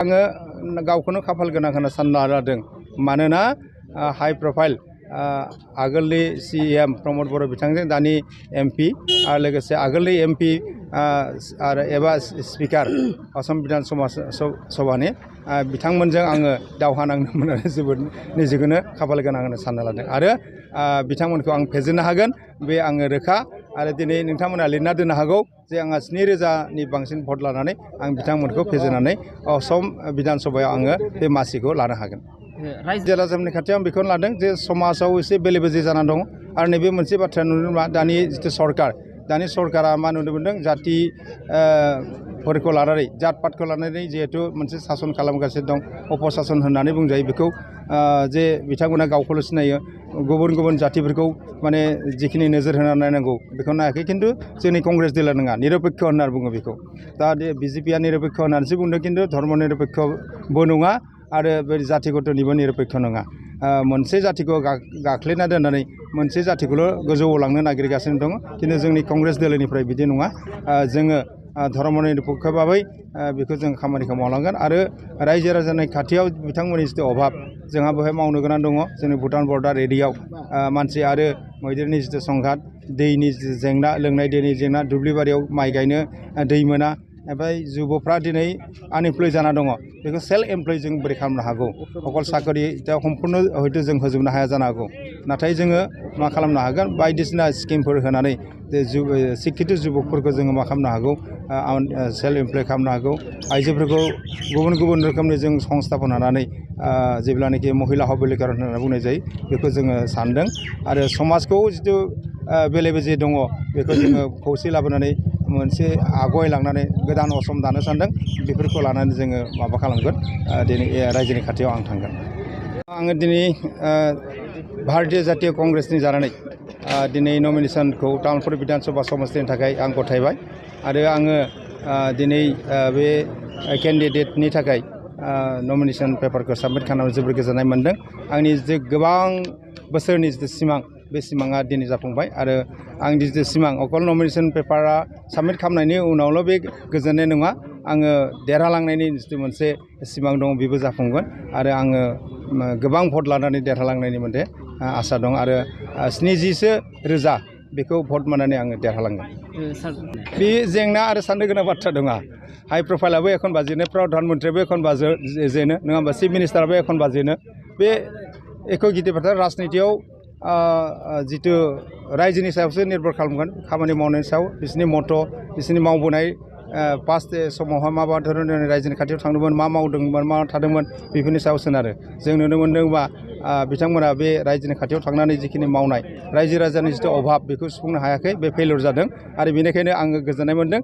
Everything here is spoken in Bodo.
आङो गावखौनो खाफाल गोनां होनना सानना लादों मानोना हाई प्रफाइल आगोलनि CM प्रमद बर' बिथांजों दानि MP आरो लोगोसे आगोलनि MP आरो एबा स्पिकार असम बिधान सभानि बिथांमोनजों आङो दावहा नांनो मोननानै जोबोद निजेखौनो खाफाल गोनां होनना सानना लादों आरो बिथांमोनखौ आं फेजेननो हागोन बे आङो रोखा आरो दिनै नोंथांमोना लिरना दोननो हागौ जे आंहा 7,000नि बांसिन भट लानानै आं बिथांमोनखौ फेजेननानै असम बिधान सभायाव आङो बे मासिखौ लानो हागोन। रायजो राजाफोरनि खाथियाव आं बेखौनो लादों जे समाजाव एसे बेले बेजे जानानै दं आरो नैबे मोनसे बाथ्रा नुनो मोनबा दानि जिथु सरकार दानि सरकारा मा नुनो मोनदों जाति फोरखौ लानानै जात पातखौ लानानै जिहेतु मोनसे सासन खालामगासिनो दं अपसासन होननानै बुंजायो बेखौ जे बिथांमोना गावखौल' सिनायो गुबुन गुबुन जातिफोरखौ माने जिखिनि नोजोर होनानै नायनांगौ बेखौ नायाखै खिन्थु जोंनि कंग्रेस दला नङा निरपेक्ष होननानै बुङो बेखौ दा BJP निरपेक्ष होननानैसो बुंदों खिन्थु धर्म निरपेक्षबो नङा आरो बे जातिगतनिबो निरपेक्ष नङा मोनसे जातिखौ गाख्लेना दोननानै मोनसे जातिखौल' गोजौआव लांनो नागिरगासिनो दङ खिन्थु जोंनि कंग्रेस दोलोनिफ्राय बिदि नङा जोङो धर्म निरपेक्ष भाबै बेखौ जों खामानिखौ मावलांगोन आरो रायजो राजानि खाथियाव बिथांमोननि जिथु अभाब जोंहा बेवहाय मावनो गोनां दङ जोंनि भुटान बर्डार एरियायाव मानसि आरो मैदेरनि जिथु संघात दैनि जेंना लोंनाय दैनि जेंना दुब्लिबारियाव माइ गायनो दै मोना ओमफ्राय जुबफ्रा दिनै आनएमप्लय जाना दङ बेखौ सेल्फ एमप्लय जों बोरै खालामनो हागौ अकल साकरि दा सम्पूर्ण हयथ' जों होजोबनो हाया जानो हागौ नाथाय जोङो मा खालामनो हागोन बायदिसिना स्किमफोर होनानै शिक्षित जुबकफोरखौ जोङो मा खालामनो हागौ सेल्फ एमप्लय खालामनो हागौ आइजोफोरखौ गुबुन गुबुन रोखोमनि जों संस्थापन होनानै जेब्लानाखि महिला सबलीकरन होनना बुंनाय जायो बेखौ जोङो सानदों आरो समाजखौ जिथु बेले बेजे दङ बेखौ जोङो खौसे लाबोनानै मोनसे आवगायलांनानै गोदान असम दानो सानदों बेफोरखौ लानानै जोङो माबा खालामगोन दिनै रायजोनि खाथियाव आं थांगोन आङो दिनै भारतीय जातीय कंग्रेसनि जानानै दिनै नमिनेसनखौ तामुलपुर बिधान सभा समस्तिनि थाखाय आं गथायबाय आरो आङो दिनै बे केन्डिडेटनि थाखाय नमिनेसन पेपारखौ साबमिट खालामनानै जोबोर गोजोननाय मोन्दों आंनि जे गोबां बोसोरनि जिथु सिमां बे सिमाङा दिनै जाफुंबाय आरो आं जिथु सिमां अकल नमिनेसन पेपारा साबमिट खालामनायनि उनावल' बे गोजोननाय नङा आङो देरहालांनायनि जिथु मोनसे सिमां दं बेबो जाफुंगोन आरो आङो गोबां भट लानानै देरहालांनायनि मोनसे आसा दं आरो 70,000 बेखौ भट मोननानै आङो देरहालांगोन बे जेंना आरो साननो गोनां बाथ्रा दङ हाई प्रफाइलाबो एखनबा जेनो प्रधान मन्त्रियाबो एखनबा जेनो नङा होमबा चिफ मिनिस्टाराबो एखनबा जेनो बे एख' गिदिर बाथ्रा राजनितियाव जिथु रायजोनि सायावसो निर्भर खालामगोन खामानि मावनायनि सायाव बिसोरनि मत' बिसोरनि मावबोनाय पास्ट समावहाय मा धरনের रायजोनि खाथियाव थांदोंमोन मा मावदोंमोन मा थादोंमोन बेफोरनि सायाव सोनारो जों नुनो मोनदोंबा बिथांमोना बे रायजोनि खाथियाव थांनानै जिखिनि मावनाय रायजो राजानि जिथु अभाब बेखौ सुफुंनो हायाखै बे फेलियर जादों आरो बेनिखायनो आङो गोजोननाय मोन्दों।